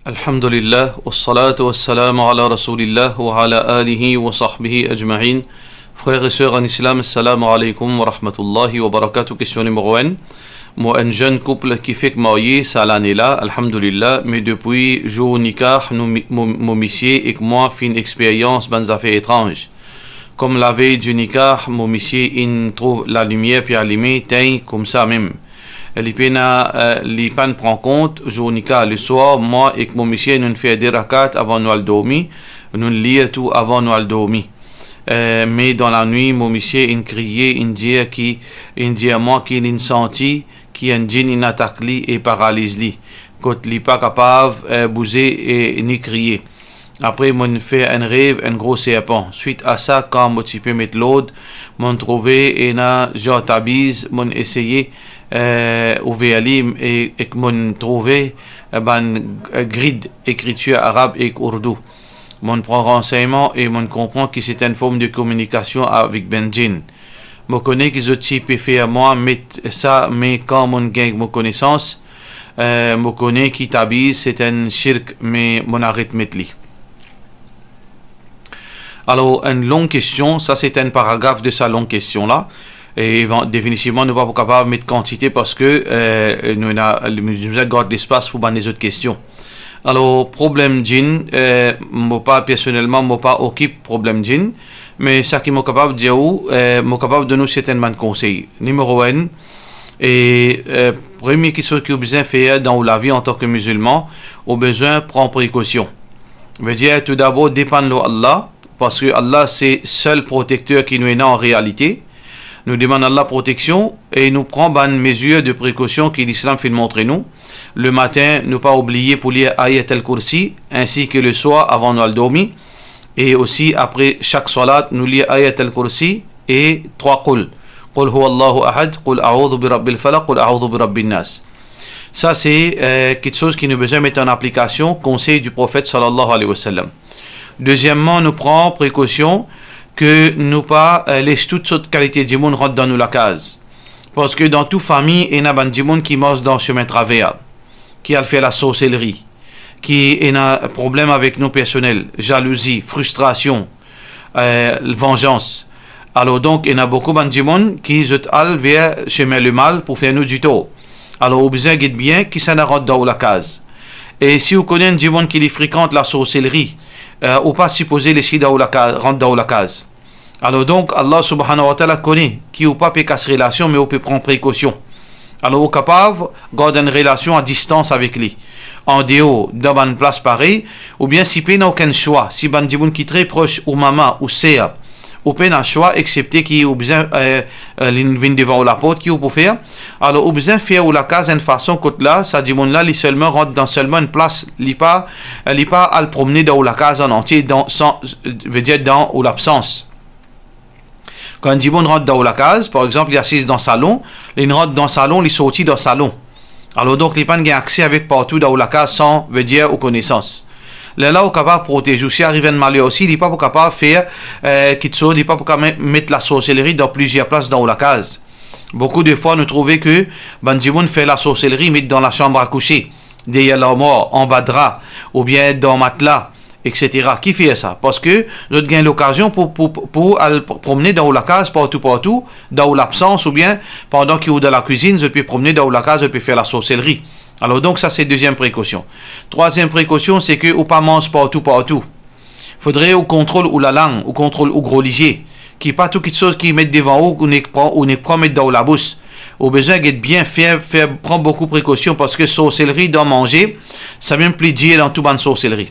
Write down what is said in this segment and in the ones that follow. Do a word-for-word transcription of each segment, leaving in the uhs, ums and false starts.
Alhamdulillah, wassalatu wassalamu ala rasoulillah wa ala alihi wa sahbihi ajmain. Frer e ser an Islam, assalamu alaikum wa rahmatullahi wa barakatuh. Kestion nimero enn. Mo enn zenn koup ki fek marye sa lane la, alhamdulillah, me depi zour nikah, nou mi-, mo, mo misie ek mwa finn experyans bann zafer etranz. Kom lavey di nikah, mo misie inn trouv lalimier pe alime, tegn koumsa mem. Li pena, eh, li pann pran kont zour nikah. Leswar, mwa ek mo misie, nou'nn fer de rakat avan nou al dormi, nou'nn lir tou avan nou al dormi. Eh, me dan lanwit, mo misie inn kriye, inn dir ki, inn dir mwa ki li'nn santi ki enn djinn inn atak li e paraliz li, kot li pa kapav, eh, bouze e ni kriye. Apre, mo'nn fer enn rev, enn gro serpan. Swit a sa, kan mo ti pe met lord, mo'nn trouve ena zan tabiz, mo'nn eseye, eh, ouver li, e, ek mo'nn trouve, eh, bann, eh, grid ekritir arab ek ourdou. Mo'nn pran ransegnman e mo'nn konpran ki se enn form de kominikasion avek bann djinn. Mo kone ki zot ti pe fer mwa met sa, me kan mo'nn gagn mo konesans, eh, mo kone ki tabiz se enn shirk, me mo'nn aret met li. Alor, enn long kestion, sa se enn paragraf de sa long kestion la. E van-, definitivman, nou pa pou kapav met kantite parski, eh, nou ena, nou bizin gard lespas pou bann lezot kestion. Alor, problem djinn, eh, mo pa personelman, mo pa okip problem djinn, me sa ki mo kapav dir ou, eh, mo kapav donn ou sertenn bann konsey. Nimero enn, e, eh, premie kiksoz ki ou bizin fer dan ou lavi antan ki mizilman, ou bizin pran prekosion. Vedir, toudabor, depann lor Allah, parski Allah se sel protekter ki nou ena an realite. Nou demann Allah proteksion e nou pran bann mezir de prekosion ki Lislam finn montre nou. Lematin, nou pa oubliye pou lir Ayat al-Kursi, ensi ki leswar avan nou al dormi. E osi, apre sak swalat, nou lir Ayat al-Kursi e trwa Qul. Qul huwallahu ahad, Qul a'udhu bi rabbil falaq, Qul a'udhu bi rabbin nas. Sa se, eh, kiksoz ki nou bizin met an aplikasion, konsey di Profet sallallahu alayhi wa sallam. Dezieman, nou pran prekosion ki nou pa, eh, les tou sort kalite dimoun rant dan nou lakaz. Parski dan tou fami, ena bann dimoun ki mars dan semin traver, ki al fer lasorselri, ki ena problem avek nou personel, zalouzi, fristrasion, eh, vanzans. Alor donk, ena boukou bann dimoun ki zot al ver semin lemal pou fer nou ditor. Alor, ou bizin get bien kisannla rant dan ou lakaz. E si ou kone enn dimoun ki li frekant lasorselri, eh, ou pa sipoze les li dan ou lakaz, rant dan ou lakaz. Alor donk, Allah subhanahu wa ta'ala kone ki ou pa pe kas relasion, me ou pe pran prekosion. Alor, ou kapav gard enn relasion a distans avek li, andeor, dan bann plas parey, oubien si pena okenn swa, si bann dimoun ki tre pros, ou mama, ou ser, ou pena swa, exepte ki ou bizin, eh, eh, li vinn devan ou laport, ki ou pou fer? Alor, ou bizin fer ou lakaz enn fason kot la, sa dimoun la, li selman rant dan selman enn plas, li pa, eh, li pa al promne dan ou lakaz an antie, dan, san, vedir dan ou labsans. Kan enn dimoun rant dan ou lakaz, par exanp, li asiz dan salon, li rant dan salon, li sorti dan salon. Alor donk, li pa'nn gagn akse avek partou dan ou lakaz san, vedir, ou konesans. Lerla ou kapav protez ou. Si ariv enn maler osi, li pa pou kapav fer, eh, kiksoz, li pa pou kapav met lasorselri dan plizier plas dan ou lakaz. Boukou de fwa, nou trouve ki bann dimoun fer lasorselri, met dan lasam a kouse, deryer larmwar, anba dra, oubien dan matla, etsetera. Ki fer sa? Parski zot gagn lokazion pou, pou, pou al pr-, promne dan ou lakaz partou, partou, dan ou labsans, oubien pandan ki ou dan lakwizinn, zot pe promne dan ou lakaz, zot pe fer lasorselri. Alor donk, sa se deziem prekosion. Trwaziem prekosion, se ki ou pa manz partou, partou. Fodre ou kontrol ou lalang, ou kontrol ou gro lizie, ki pa tou kiksoz ki met devan ou, ou nek pran, ou nek pran met dan ou labous. Ou bizin get bien, fer, fer, pran boukou prekosion, parski sorselri dan manze, sa mem pli dir dan tou bann sorselri.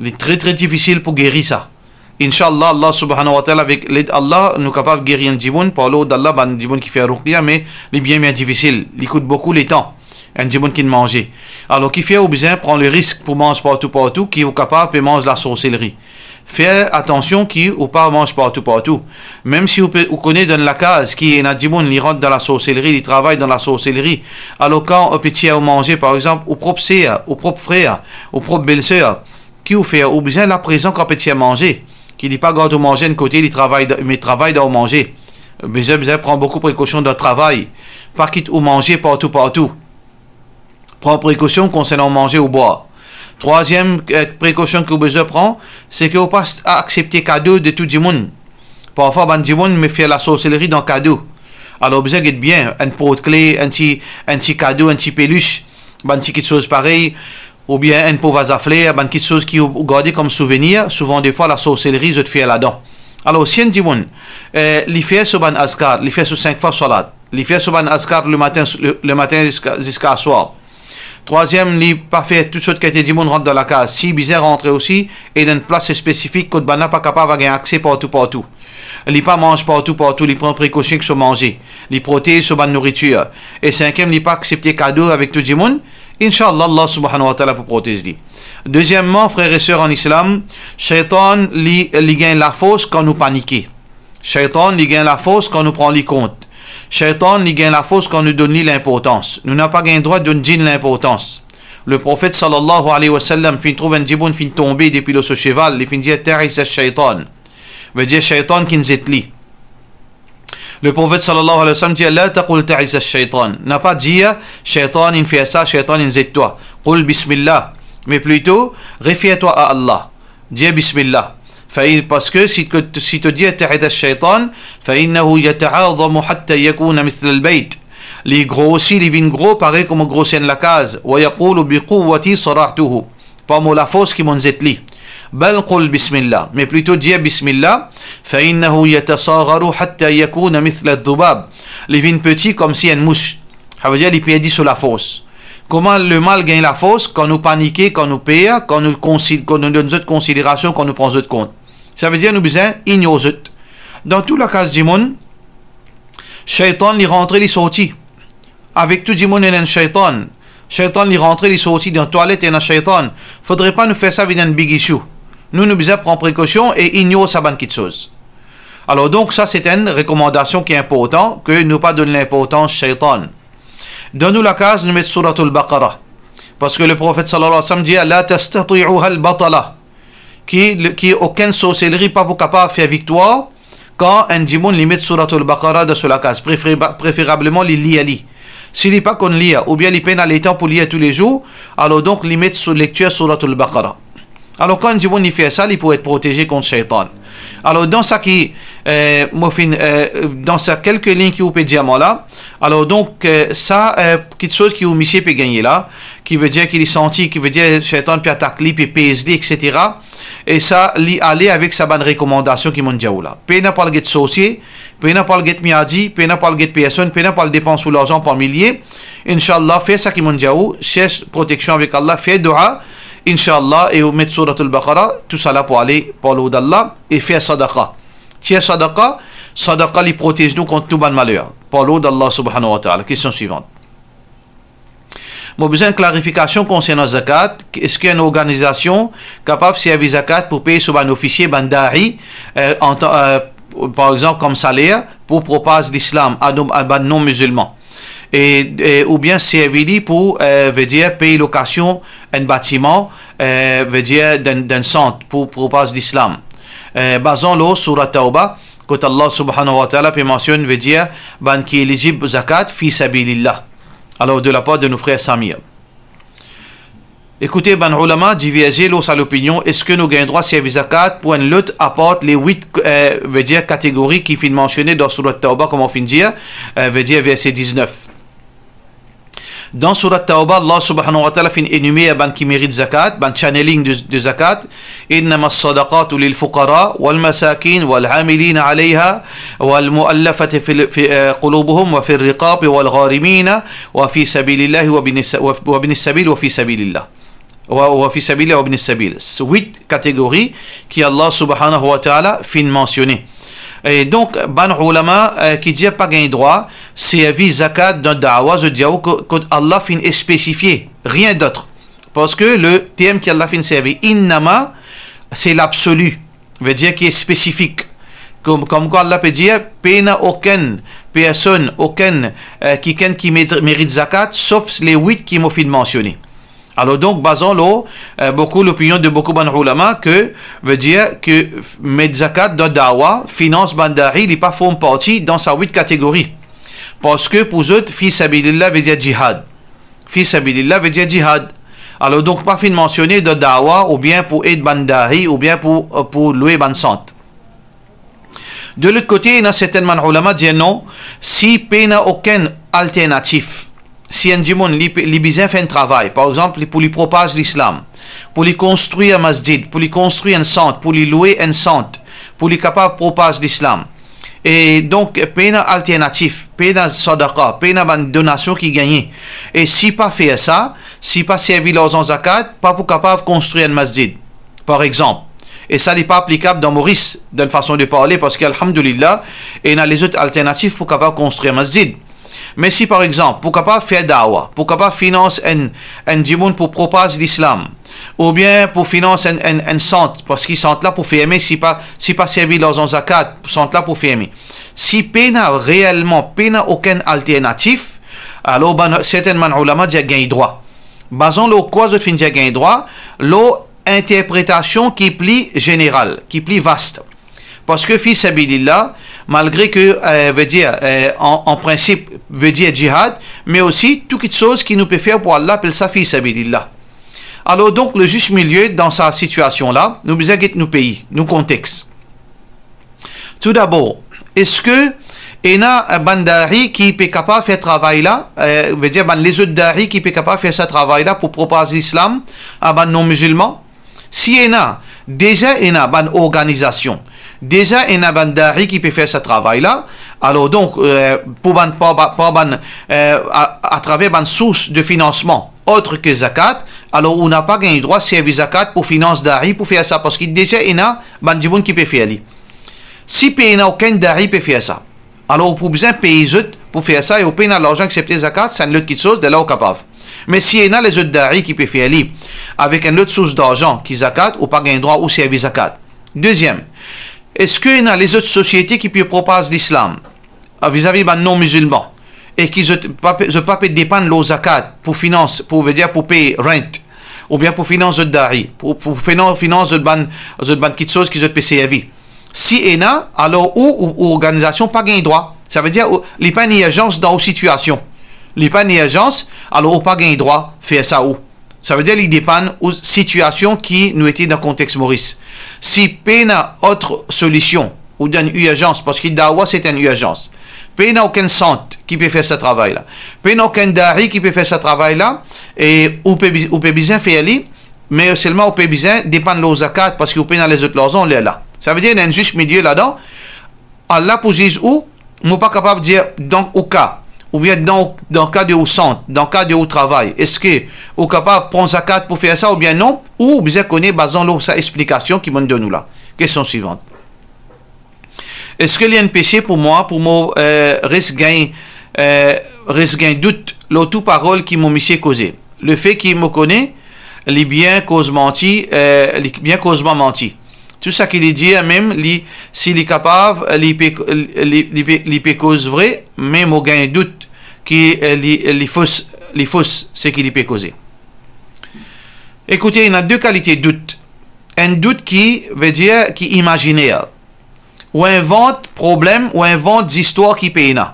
Li tre, tre difisil pou geri sa. Inshallah, Allah subhanahu wa ta'ala, avek led Allah, nou kapav geri enn dimoun, par lord Allah, bann dimoun ki fer ruqya, me li bien, bien difisil. Li kout boukou letan, enn dimoun ki manze. Alor, ki fer ou bizin pran le risk pou manz partou, partou, ki ou kapav pe manz lasorselri. Fer atansion ki ou pa manz partou, partou. Mem si ou pe, ou kone dan lakaz ki ena dimoun, li rant dan lasorselri, li travay dan lasorselri. Alor, kan ou pe tir ou manze, par exanp, ou prop ser, ou prop frer, ou prop belser, ki ou fer? Ou bizin la prezan kan pe tir manze, ki li pa gard ou manze enn kote, li travay dan, met travay dan ou manze. Bizin, bizin pran boukou prekosion dan travay. Pa kit ou manze partou, partou. Pran prekosion konsernan ou manze ou bwar. Trwaziem, eh, prekosion ki ou bizin pran, se ki ou pa s-, aksepte kado de tou dimoun. Parfwa bann dimoun, me fer lasorselri dan kado. Alor, bizin get bien, enn portkle, enn ti, enn ti kado, enn ti pelis, bann ti kitsoz parey, oubien enn po vaz a fler, bann kitsoz ki ou, ou garde kom souvenir, souvan defwa lasorselri zot fer ladan. Alor, si enn dimoun, eh, li fer so bann azkar, li fer so sink fwa salat, li fer so bann azkar le matin, le, le matin ziska, ziska swar. Trwaziem, li pa fer tou sort kantite dimoun rant dan lakaz. Si bizin rantre osi, ena enn plas spesifik kot bannla pa kapav gagn akse partou, partou. Li pa manz partou, partou, li pran prekosion ek so manze. Li protez so bann nouritir. E sinkiem, li pa aksepte kado avek tou dimoun. Inshallah, Allah subhanahu wa ta'ala pou protez li. Dezieman, frer e ser an Islam, Shaytan, li, li gagn lafors kan nou panike. Shaytan, li gagn lafors kan nou pran li kont. Shaytan, li gagn lafors kan nou donn li linportans. Nou napa gagn drwa donn djinn linportans. Le Profet sallallahu alayhi wa sallam finn trouv enn dimoun finn tonbe depi lor so seval, li finn dir, "Ta'isa shaytan." Vedir Shaytan finn zet li. Le Profet sallallahu alayhi wa sallam dir, "La taqul ta'isa shaytan." Napa dir, "Shaytan finn fer sa, Shaytan finn zet twa." Qul bismillah. Me plito, refer twa a Allah. Dir bismillah. Fa in-, parski si to, si to dir ta'isa shaytan, fa innahu yata'azamu hatta yakuna mithla al-bayt. Li grosi, li vinn gro, parey kouma groser enn lakaz. Wa yaqulu bi quwwati sara'tuhu. Par mo lafors ki monn zet li. Bal qul bismillah. Me plito dir bismillah. Fa innahu yatasagharu hatta yakuna mithla adh-dhubab. Li vinn piti koumsi enn mous. Savedir li perdi so lafors. Kouma lemal gagn lafors? Kan nou panike, kan nou per, kan nou konsi-, kan nou donn zot konsiderasion, kan nou pran zot kont. Savedir nou bizin ignor zot. Dan tou lakaz dimoun, Shaytan li rantre, li sorti. Avek tou dimoun ena enn Shaytan. Shaytan li rantre, li sorti. Dan twalet ena Shaytan. Fodre pa nou fer sa vinn enn big issue. Nou, nou bizin pran prekosion e ignor sa bann kitsoz. Alor donk, sa se enn rekomandasion ki inportan, ke nou pa donn linportans Shaytan. Dan nou lakaz, nou met Souratul Baqara. Parski le Profet sallallahu alayhi wa sallam dir, "La tastati'uha al-batala." Ki, le, ki okenn sorselri pa pou kapav fer viktwar kan enn dimoun li met Souratul Baqara dan so lakaz. Prefera-, preferableman li lir li. Si li pa konn lir, oubien li pena letan pou lir toulezour, alor donk li met so lektir Souratul Baqara. Alor, kan enn dimoun li fer sa, li pou et proteze kont Shaytan. Alor, dan sa ki, eh, mo finn, eh, dan sa kelke lign ki ou pe dir mwa la, alor donk, eh, sa, eh, kitsoz ki ou misie pe gagne la, ki vedir ki li santi, ki vedir Shaytan pe atak li, pe pez li, et cetera. E sa, li ale avek sa bann rekomandasion ki monn dir ou la. Pena pou al get sorsie, pena pou al get myadi, pena pou al get personn, pena pou al depans ou larzan parmi li. Inshallah, fer sa ki monn dir ou, cherche proteksion avek Allah, fer dua, inshallah, e ou met Souratul Baqara, tousala pou ale par lord Allah, e fer sadaqa. Tir sadaqa, sadaqa li protez nou kont tou bann maler, par lord Allah subhanahu wa ta'ala. Kestion swivan. Mo bizin klarifikasion konsernan zakat. Eski enn organizasion kapav servi zakat pou pey so bann ofisie, bann da'i, eh, an tan, eh, par exanp, kom saler pou propaz Lislam a non, a bann non-mizilman? E, e, oubien servi li pou, eh, vedir pey lokasion enn batiman, eh, vedir dan, dan enn sant pou propaz Lislam? Eh, bazan lor Sourat Tawba, kot Allah subhanahu wa ta'ala pe mansionn, vedir bann ki elizib zakat fi sabilillah. Alor, de lapar de nou frer Samir. Ekoute, bann oulama diverze lor sa lopinion, eski nou gagn drwa servi zakat pou enn lot apar le wit, eh, vedir kategori ki finn mansione dan Sourat Tawba, kouma ou finn dir, eh, vedir verse diznef. Dan Sourat Tawba, Allah subhanahu wa ta'ala finn enimer bann ki merit zakat, bann channeling de, de zakat, إنما الصدقات للفقراء والمساكين والعاملين عليها والمؤلفة في، في، آه، قلوبهم وفي الرقاب والغارمين وفي سبيل الله وابن الس-، وابن السبيل وفي سبيل الله. Wa, وفي سبيل الله وابن السبيل. Wit kategori ki Allah subhanahu wa ta'ala finn mansione. E donk, bann oulama, eh, ki dir pa gagn drwa servi zakat dan dawa, zot dir ou ko-, kot Allah finn spesifie, rien d'autre. Parski le term ki Allah finn servi, innama, se l'absolu, vedir ki spesifik. Kom, komkwa Allah pe dir, pena okenn personn, okenn, eh, kikenn ki met-, merit zakat, sof le wit ki mo finn mansione. Alor donk, bazan lor, eh, boukou lopinion de boukou bann oulama, ke, vedir ke f-, met zakat dan dawa, finans bann da'i, li pa form parti dan sa wit kategori. Parski pou zot, fi sabilillah vedir jihad. Fi sabilillah vedir jihad. Alor, donk, pa finn mansione dan dawa, oubien pou ed bann da'i, oubien pou, pou lwe bann sant. De lot kote, ena sertin bann oulama dir non, si pena okenn alternatif, si enn dimoun, li pe, li bizin fer enn travay, par exanp, li, pou li propaz Lislam, pou li konstrir masjid, pou li konstrir enn sant, pou li lwe enn sant, pou li kapav propaz Lislam. E donk, pena alternatif, pena sadaqa, pena bann donasion ki gagne. E si pa fer sa, si pa servi larzan zakat, pa pou kapav konstrir enn masjid, par exanp. E sa, li pa aplikab dan Moris, dan fason de parle, parski, alhamdulillah, ena lezot alternatif pou kapav konstrir masjid. Me si, par exanp, pou kapav fer dawa, pou kapav finans enn, enn dimoun pou propaz Lislam, oubien pou finans enn, enn, enn sant, parski sant la pou ferme, si pa, si pa servi larzan zakat, sant la pou ferme. Si pena reelman, pena okenn alternatif, alor bann, sertin bann oulama dir gagn drwa. Bazan lor kwa zot finn dir gagn drwa? Lor interpretasion ki pli zeneral, ki pli vast. Parski fi sabilillah, malgre ke, eh, vedir, eh, an, an prinsip, vedir jihad, me osi tou kiksoz ki nou pe fer pou Allah, apel sa fi sabilillah. Alor donk, le zis milie dan sa sitiasion la, nou bizin get nou pei, nou kontex. Toudabor, eski ena, eh, bann da'i ki pe kapav fer travay la, eh, vedir bann lezot da'i ki pe kapav fer sa travay la pou propaz Lislam a bann non-mizilman? Si ena, deza ena bann organizasion, deza ena bann da'i ki pe fer sa travay la, alor donk, eh, pou bann, par, par, par bann, eh, a, atraver bann sours de finansman ot ke zakat, alor ou napa gagn drwa servi zakat pou finans da'i pou fer sa, parski deza ena bann dimoun ki pe fer li. Si pena okenn da'i pe fer sa, alor ou pou bizin pey zot pou fer sa e ou pena larzan aksepte zakat, sa enn lot kiksoz, de la ou kapav. Me si ena lezot da'i ki pe fer li avek enn lot sours larzan ki zakat, ou pa gagn drwa ou servi zakat. Deziem, eski ena lezot sosiete ki pe propaz Lislam, a, vizavi bann non-mizilman, e ki zot pa pe, zot pa pe depann lor zakat pou finans, pou, vedir pou pey rent, oubien pou finans zot da'i, pou, pou finan-, finans zot bann, zot bann kiksoz ki zot pe servi? Si ena, alor ou, ou, ou organizasion pa gagn drwa. Savedir, ou, li pa enn irzans dan ou sitiasion. Li pa enn irzans, alor ou pa gagn drwa fer sa ou. Savedir, li depann ou sitiasion ki nou ete dan kontex Moris. Si pena ot solision, ou dan irzans, parski dawa se enn irzans. Pena okenn sant ki pe fer sa travay la. Pena okenn da'i ki pe fer sa travay la, e ou pe bi-, ou pe bizin fer li, me selman ou pe bizin depann lor zakat, parski ou pena lezot larzan lerla. Savedir, ena enn zis milie ladan. Allah pou ziz ou, mo pa kapav dir dan ou ka, oubien dan, dan ka de ou sant, dan ka de ou travay, eski ou kapav pran zakat pou fer sa oubien non, ou bizin kone bazan lor sa explikasion ki mo'nn donn ou la. Kestion swivan. Eski li enn pese pou mwa, pou mo, eh, res gagn, eh, res gagn dout lor tou parol ki mo misie koze? Lefe ki mo kone li bien koz manti, eh, li bien koz mwa manti. Tou sa ki li dir mem, li, si li kapav, li pe, li, li pe, li pe koz vre, me mo gagn dout ki, eh, li, li fos, li fos seki li pe koze. Ekoute, ena de kalite dout. Enn dout ki, vedir, ki imaziner. Ou invant problem, ou invant zistwar ki pena.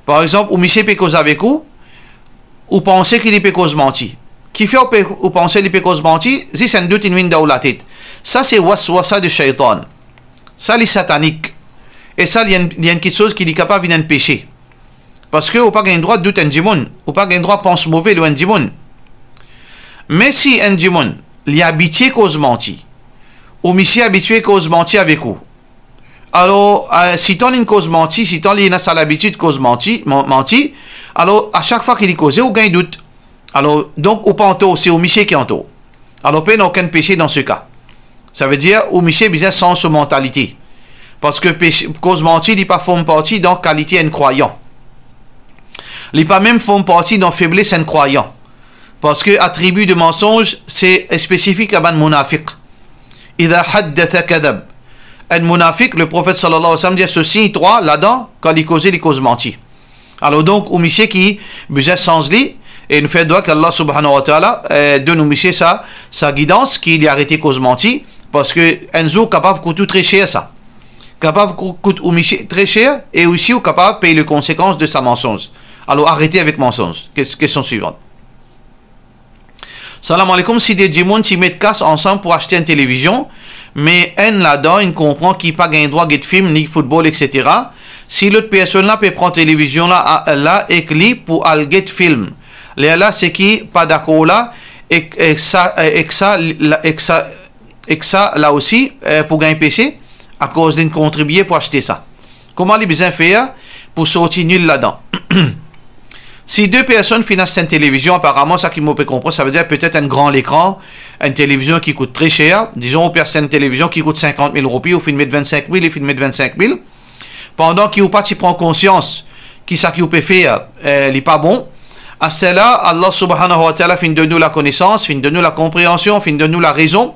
Par exanp, ou misie pe koz avek ou, ou panse ki li pe koz manti. Kifer ou pe, ou panse li pe koz manti? Zis enn dout inn vinn dan ou latet. Sa se waswasa de shaytan. Sa li satanik. E sa li enn, li enn kiksoz ki li kapav vinn enn pese. Parski ou pa gagn drwa dout enn dimoun, ou pa gagn drwa pans move lor enn dimoun. Me si enn dimoun, li abitie koz manti, ou misie abitie koz manti avek ou, alor, eh, sitan linn koz manti, sitan li ena sa labitid koz manti, man-, manti, alor, a sak fwa ki li koze, ou gagn dout. Alor, donk, ou pa antor, se ou misie ki antor. Alor, pena okenn pese dan se ka. Savedir, ou misie bizin sanz so mantalite. Parski pese, koz manti, li pa form parti dan kalite enn krwayan. Li pa mem form parti dan febles enn krwayan. Parski atribi de mansonz, se spesifik a bann mounafik. Idha haddatha kadhab. Enn mounafik, le Profet sallallahu alayhi wa sallam dir, so sign trwa, ladan, kan li koze, li koz manti. Alor donk, ou misie ki bizin sanz li, e nou fer dwa ki Allah subhanahu wa ta'ala, eh, donn ou misie sa, sa gidans, ki li arete koz manti, parski enn zour kapav kout ou tre ser sa. Kapav kou-, kout ou misie tre ser, e osi ou kapav pey le konsekans de sa mansonz. Alor, arete avek mansonz. Kes-, kestion swivan. Salam aleykoum, si de dimoun ti met kas ansam pou aste enn televizion, me enn ladan inn konpran ki pa gagn drwa get film ni foutbol, et cetera. Si lot personn la pe pran televizion la, a, la ek li pou al get film, lerla seki pa dakor la, ek, ek sa, ek sa, la, ek sa, ek sa la osi, eh, pou gagn pese, akoz linn kontribie pou aste sa. Kouma li bizin fer pou sorti nil ladan? Si de personn finn aste enn televizion, aparaman, sa ki mo pe konpran, savedir petet enn gran lekran, enn televizion ki kout tre ser. Dizon, ou pe aste enn televizion ki kout sinkant mil roupi, ou finn met vennsink mil, li finn met vennsink mil. Pandan ki ou pa ti pran konsians ki sa ki ou pe fer, eh, li pa bon, aster la, Allah Subhanahu wa Ta'ala finn donn nou lakonesans, finn donn nou lakonpreansion, finn donn nou larezon,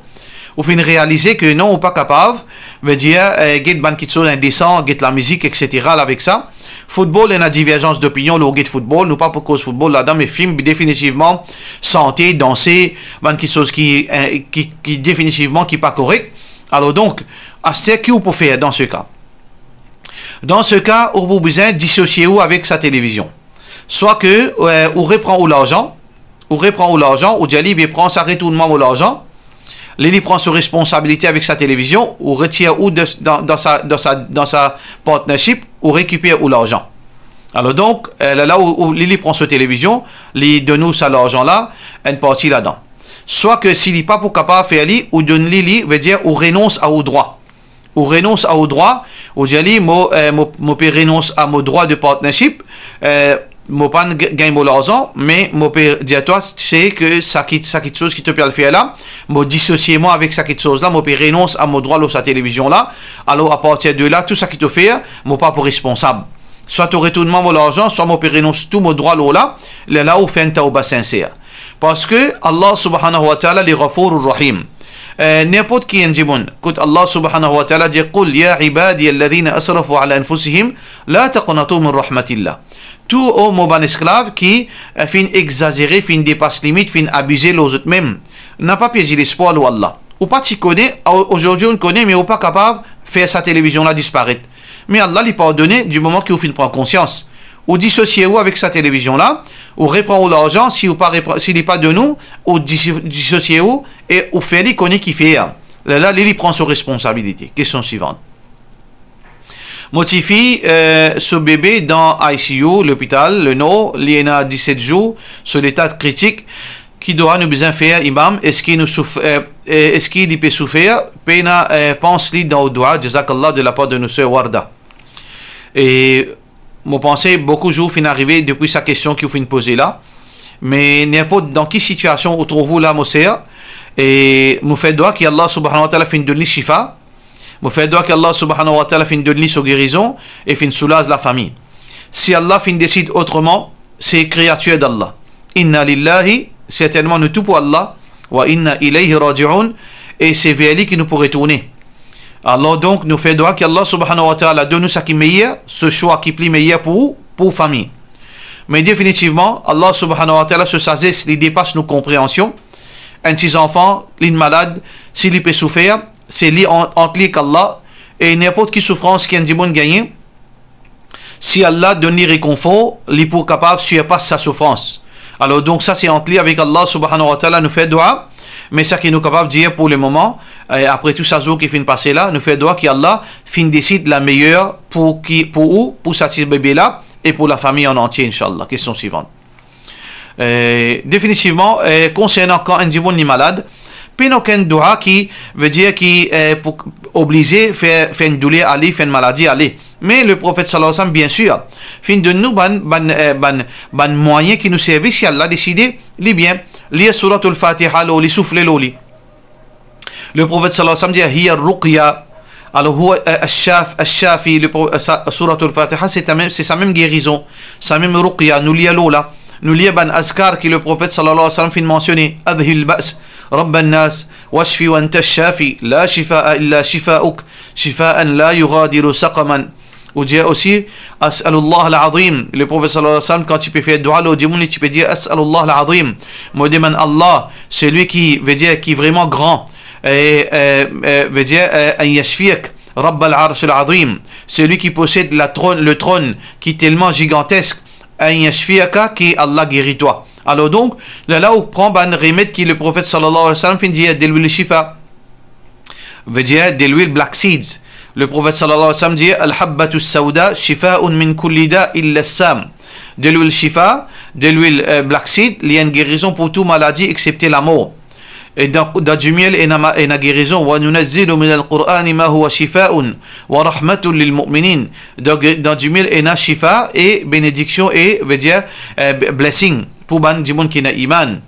ou finn realize ke non, ou pa kapav, vedir, eh, get bann kitsoz indesan, get lamizik, et cetera. La avek sa, foutbol, ena diverzans dopinion lor get foutbol, nou pa pou koz foutbol ladan, me film, definitivman, sante, danse, bann kitsoz ki, eh, ki, ki definitivman ki pa korek. Alor donk, aster ki ou pou fer dan se ka? Dan se ka, ou pou bizin disosie ou avek sa televizion. Swa ke, eh, ou repran ou larzan, ou repran ou larzan, ou dir li, be, pran sa, retourn mwa mo larzan. Li, li pran so responsabilite avek sa televizion, ou retir ou de, dan, dan sa, dan sa, dan sa partnership, ou rekiper ou larzan. Alor donk, eh, la, la ou, ou, li, li pran so televizion, li donn ou sa larzan la, enn parti ladan. Swa ke si li pa pou kapav fer li, ou donn li, li, vedir ou renons a ou drwa. Ou renons a ou drwa, ou dir li, mo, eh, mo, mo pe renons a mo drwa de partnership, eh, mo pa'nn g-, gagn mo larzan, me mo pe dir twa, se ke sa ki, sa kitsoz ki to pe al fer la, mo disosie mwa avek sa kitsoz la, mo pe renons a mo drwa lor sa televizion la. Alor, apartir de la, tou sa ki to fer, mo pa pou responsab. Swa to retourn mwa mo larzan, swa mo pe renons tou mo drwa lor la, lerla ou fer enn tawba sinser. Parski Allah Subhanahu wa Ta'ala, li Ghafourur Rahim. Eh, ninport ki enn dimoun, kot Allah Subhanahu wa Ta'ala dir, "Qul ya ibadiya alladhina asrafu ala anfusihim, la taqnatu min rahmatillah." Tou, o mo bann esklav ki, eh, finn exazere, finn depas limit, finn abize lor zot mem, napa perdi lespwar lor Allah. Ou pa ti kone, o-, azordi ou kone, me ou pa kapav fer sa televizion la disparet. Me Allah li pardone di moman ki ou finn pran konsians. Ou disosie ou avek sa televizion la, ou repran ou larzan, si ou pa repra-, si li pa donn ou, ou dis-, disosie ou e ou fer li kone ki fer. Lerla, li, li pran so responsabilite. Kestion swivan. Mo tifi, eh, so bebe dan I C U, lopital, Lenor, li ena diset zour, so leta kritik. Ki dwa nou bizin fer, imam? Eski nou souf-, eh, eh, eski li pe soufer? Pena, eh, pans li dan ou dwa, jazakallah, de lapar de nou ser Warda. E mo panse boukou zour finn arive depi sa kestion ki ou finn poze la. Me ninport dan ki sitiasion ou trouv ou la, mo ser, e mo fer dwa ki Allah Subhanahu wa Ta'ala finn donn li shifa, mo fer dwa ki Allah Subhanahu wa Ta'ala finn donn li so gerizon e finn soulaz lafami. Si Allah finn desid otreman, se kreatir d'Allah. Inna lillahi, sertennman nou tou pou Allah, wa inna ilayhi raji'un, e se ver li ki nou pou retourne. Alor donk, nou fer dwa ki Allah Subhanahu wa Ta'ala donn nou sa ki meyer, so swa ki pli meyer pou ou, pou ou fami. Me definitivman, Allah Subhanahu wa Ta'ala, so sazes, li depas nou konpreansion. Enn ti zanfan, li malad, si li pe soufer, se li ant, ant li ek Allah, e ninport ki soufrans ki enn dimoun gagne, si Allah donn li rekonfor, li pou kapav sirpas sa soufrans. Alor donk, sa se ant li avek Allah Subhanahu wa Ta'ala, nou fer dwa, me sa ki nou kapav dir pou lemoman, e apre tou sa zour ki finn pase la, nou fer dwa ki Allah finn desid lameyer pou ki, pou ou, pou sa ti bebe la, e pou lafami an antie, inshallah. Kestion swivan. Eh, definitivman, eh, konsernan kan enn dimoun li malad, pena okenn dwa ki, vedir ki, eh, pou oblize fer, fer enn douler ale, fer enn maladi ale. Me le Profet sallallahu alayhi wa sallam, bien sir, finn donn nou bann, bann, eh, bann, bann mwayin ki nou servi, si Allah deside, li bien, lir Souratul Fatiha lor li, soufle lor li. Le Profet sallallahu alayhi wa sallam dir, "Hiya ruqya." Alor, huwa, eh, ash-shaf-, ash-shafi, le Pro-, eh, sa, Souratul Fatiha, se ta mem, se sa mem gerizon, sa mem ruqya, nou lir lor la. Nou lir bann azkar ki le Profet sallallahu alayhi wa sallam finn mansione, "Adhhib al-ba's, Rabban nas, washfi wa anta ash-shafi, la shifaa illa shifauk, shifaan la yughadiru saqaman." Ou dir osi, "As'alullah al-azim." Le Profet sallallahu alayhi wa sallam, kan ti pe fer dwa lor dimoun, li ti pe dir, "As'alullah al-azim." Mo demann Allah, selwi ki, vedir, ki vreman gran, e, e, e, vedir, e, an yashfiak, Rabbal arsh al-azim, selwi ki posed la tronn, le tronn ki telman zigantesk, an yashfiaka, ki Allah geri twa. Alor donk, lerla ou pran bann remed ki Leprofet sallallahu alayhi wa sallam finn dir, delwil shifa. Vedir delwil black seeds. Leprofet sallallahu alayhi wa sallam dir, "Al-habbatu sawda shifaun min kulli da illa sam." Delwil shifa, delwil, eh, black seed, li enn gerizon pou tou maladi exsepte lamor. E dan, dan dimiel ena ma-, ena gerizon. "Wa nunazzilu minal Qur'ani ma huwa shifaun wa rahmatun lil mu'minin." Dan, dan dimiel ena shifa e benediksion e, vedir, eh, b-, blessing pou bann dimoun ki ena iman.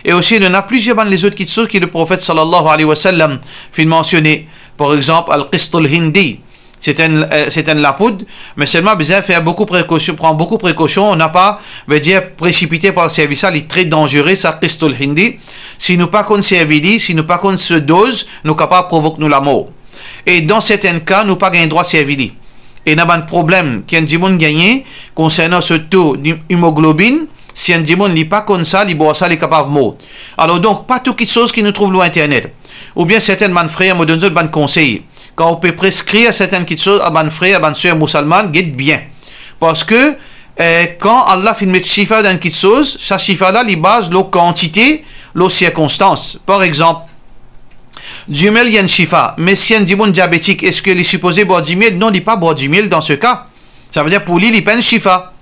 E osi, ena plizier bann lezot kitsoz ki Leprofet sallallahu alayhi wa sallam finn mansione. Par exanp, al-qistul hindi. Se enn, eh, se enn lapoud, me selman bizin fer boukou prekosion, pran boukou prekosion, ne pa, vedir, presipite pou al servi sa, li tre danzere, sa qistul hindi. Si nou pa konn servi li, si nou pa konn so doz, nou kapav provok nou lamor. E dan sertenn ka, nou pa gagn drwa servi li. Ena bann problem ki enn dimoun gagne konsernan so to di-, imoglobin, si enn dimoun li pa konn sa, li bwar sa, li kapav mor. Alor donk, pa tou kitsoz ki nou trouv lor internet. Oubien sertenn bann frer, mo donn zot bann konsey. Kan ou pe preskrir sertenn kitsoz a bann frer, a bann ser mousalman, get bien. Parski, eh, kan Allah finn met shifa dan kitsoz, sa shifa la, li baz lor kantite, lor sirkonstans. Par exanp, dimiel li enn shifa, me si enn dimoun diabetik, eski li sipoze bwar dimiel? Non, li pa bwar dimiel dan se ka. Savedir pou li, li pa enn shifa.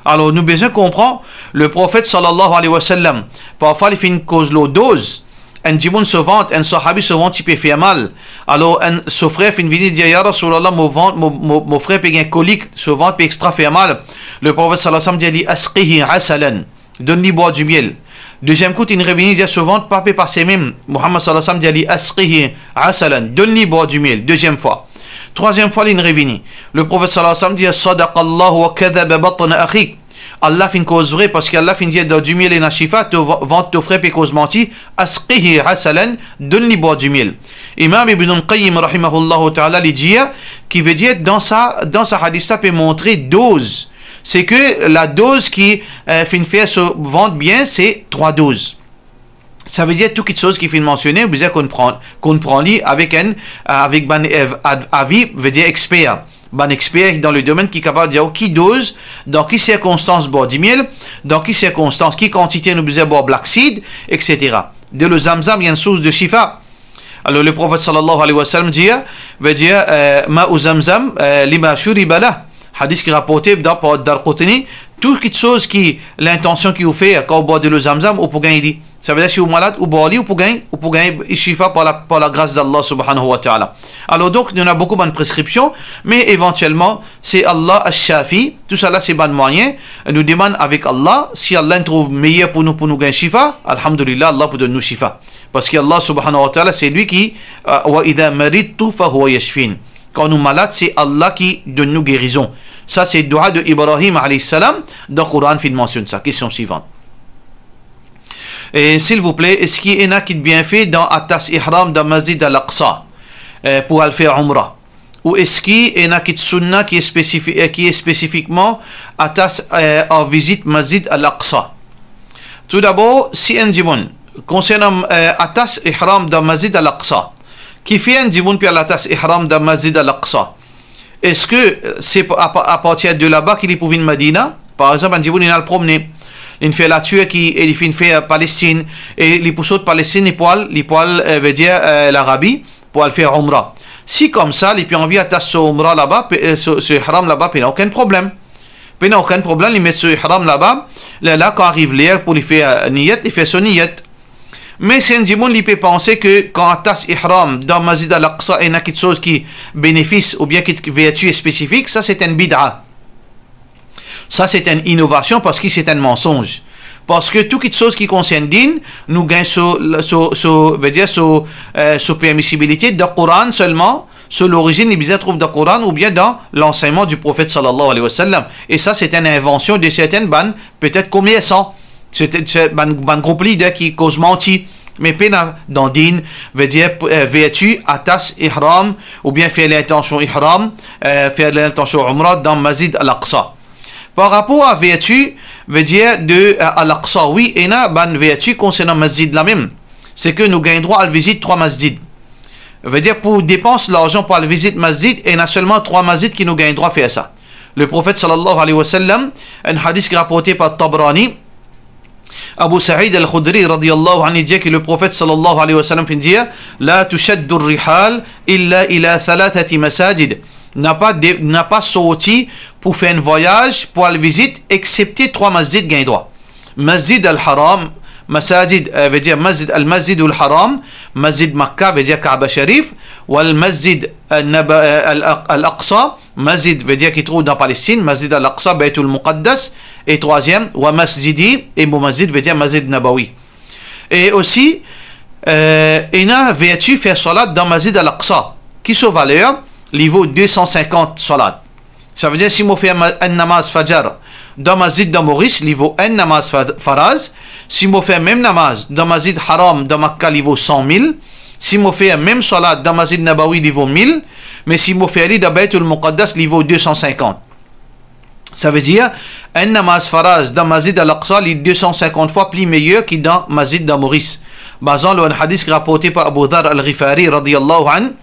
Alor, nou bizin konpran, Leprofet sallallahu alayhi wa sallam, parfwa li finn koz lor doz, enn dimoun so vant, enn sahabi so vant ti pe fer mal. Alor, enn, so frer finn vini dir, "Ya Rasulallah, mo vant, mo, mo, mo frer pe gagn kolik, so vant pe extra fer mal." Leprofet sallallahu alayhi wa sallam dir li, "Asqihi asalan." Donn li bwar dimiel. Deziem kou, linn revini, dir so vant pa pe pase mem. Muhammad sallallahu alayhi wa sallam dir li, "Asqihi asalan." Donn li bwar dimiel. Deziem fwa. Trwaziem fwa, linn revini. Leprofet sallallahu alayhi wa sallam dir, "Sadaqallahu wa kadhaba batnu akhik." Allah finn koz vre, parski Allah finn dir dan dimiel ena shifa, to va-, vant to frer pe koz manti, "Asqihi asalan", donn li bwar dimiel. Imam Ibn al-Qayyim, rahimahullahu ta'ala, li dir, ki vedir, dan sa, dan sa hadis la pe montre doz. Se ki ladoz ki, eh, finn fer so vant bien, se trwa doz. Savedir tou kitsoz ki finn mansione, ou bizin konpran, konpran li avek enn, avek bann, eh, ad-, avi, vedir exper. Bann exper dan le domenn ki kapav dir ou ki doz, dan ki sirkonstans bwar dimiel, dan ki sirkonstans, ki kantite nou bizin bwar black seed, et cetera. Delo Zamzam, li enn sours de shifa. Alor, Leprofet sallallahu alayhi wa sallam dir, vedir, eh, "Ma'u Zamzam, eh, lima shuriba lah." Hadis ki raporte dan par Daraqutni, tou kitsoz ki lintansion ki ou fer, kan ou bwar delo Zamzam, ou pou gagn li. Savedir, si ou malad, ou bwar li, ou pou gagn, ou pou gagn shifa par la, par lagras d'Allah subhanahu wa ta'ala. Alor donk, nou ena boukou bann preskripsion, me evantielman, se Allah Ash-Shafi, tousala se bann mwayin, nou demann avek Allah, si Allah inn trouv meyer pou nou, pou nou gagn shifa, alhamdulillah, Allah pou donn nou shifa. Parski Allah subhanahu wa ta'ala, se li ki, eh, "Wa idha maridtu fahuwa yashfin." Kan nou malad, se Allah ki donn nou gerizon. Sa se dua de Ibrahim alayhi salam, dan Koran finn mansionn sa. Kestion swivan. E silvouple, eski ena kit bienfe dan atas ihram dan Masjid Al-Aqsa, eh, pou al fer Umra? Ou eski ena kit sunna ki spesifi-, eh, ki spesifikman atas, eh, ar vizit Masjid Al-Aqsa? Toudabor, si enn dimoun, konsernan, eh, atas ihram dan Masjid Al-Aqsa, kifer enn dimoun pe al atas ihram dan Masjid Al-Aqsa? Eski, eh, se pa-, apa-, apartir de laba ki li pou vinn Madina? Par exanp, enn dimoun inn al promne, linn fer Latirki e li finn fer Palestin, e li pou sort Palestin, li pou al, li pou al, eh, vedir, eh, Larabi, pou al fer Umra. Si koumsa, li pe anvi atas so Umra laba, pe-, eh, so, so ihram laba, pena okenn problem. Pena okenn problem, li met so ihram laba, lerla kan ariv ler pou li fer, eh, niyet, li fer so niyet. Me si enn dimoun li pe panse ki kan atas ihram dan Masjid Al-Aqsa ena kitsoz ki benefis oubien ki verti spesifik, sa se enn bid'a. Sa se enn inovasion parski se enn mansonz. Parski tou kitsoz ki konsern din, nou gagn so, so, so, vedir so, eh, so permisibilite dan Koran selman, so lorizinn li bizin trouv dan Koran oubien dan lansegnman di Profet sallallahu alayhi wa sallam. E sa se enn invansion de sertenn bann, petet komersan. Se, se bann, bann group lider ki koz manti. Me pena dan din, vedir, eh, verti atas ihram, oubien fer lintansion ihram, eh, fer lintansion Umra dan Masjid Al-Aqsa. Par rapor a verti, vedir de, eh, Al-Aqsa, wi, ena bann verti konsernan masjid la mem. Se ki nou gagn drwa al vizit trwa masjid. Vedir pou depans larzan pou al vizit masjid, ena selman trwa masjid ki nou gagn drwa fer sa. Leprofet sallallahu alayhi wa sallam, enn hadis ki raporte par Tabrani, Abu Sa'id Al-Khudri radiyallahu anhu dir ki le Profet sallallahu alayhi wa sallam finn dir, "La tushaddu rihal illa ila thalathati masajid." Napa de, napa sorti pou fer enn vwayaz, pou al vizit, exsepte trwa masjid gagn drwa. Masjid Al-Haram, masajid, eh, vedir Masjid Al-Masjidul Haram, Masjid Makka, vedir Kaaba Sharif, wal Masjid, eh, Naba-, eh, Al-, Al-Aqsa, Masjid, vedir ki trouv dan Palestin, Masjid Al-Aqsa, Baytul Muqaddas, e trwaziem, wa masjidi, e mo masjid, vedir Masjid Nabawi. E osi, eh, ena verti fer swalat dan Masjid Al-Aqsa, ki so valer, li vo de san sinkant swalat. Savedir, si mo fer ma-, enn namaz fajar dan masjid dan Moris, li vo enn namaz fa-, faraz. Si mo fer mem namaz dan Masjid Haram dan Makka, li vo san mil. Si mo fer mem swalat dan Masjid Nabawi, li vo mil. Me si mo fer li dan Baytul Muqaddas, li vo de san sinkant. Savedir, enn namaz faraz dan Masjid Al-Aqsa, li de san sinkant fwa pli meyer ki dan masjid dan Moris. Bazan lor enn hadis ki raporte par Abu Dharr Al-Ghifari radiyallahu anhu,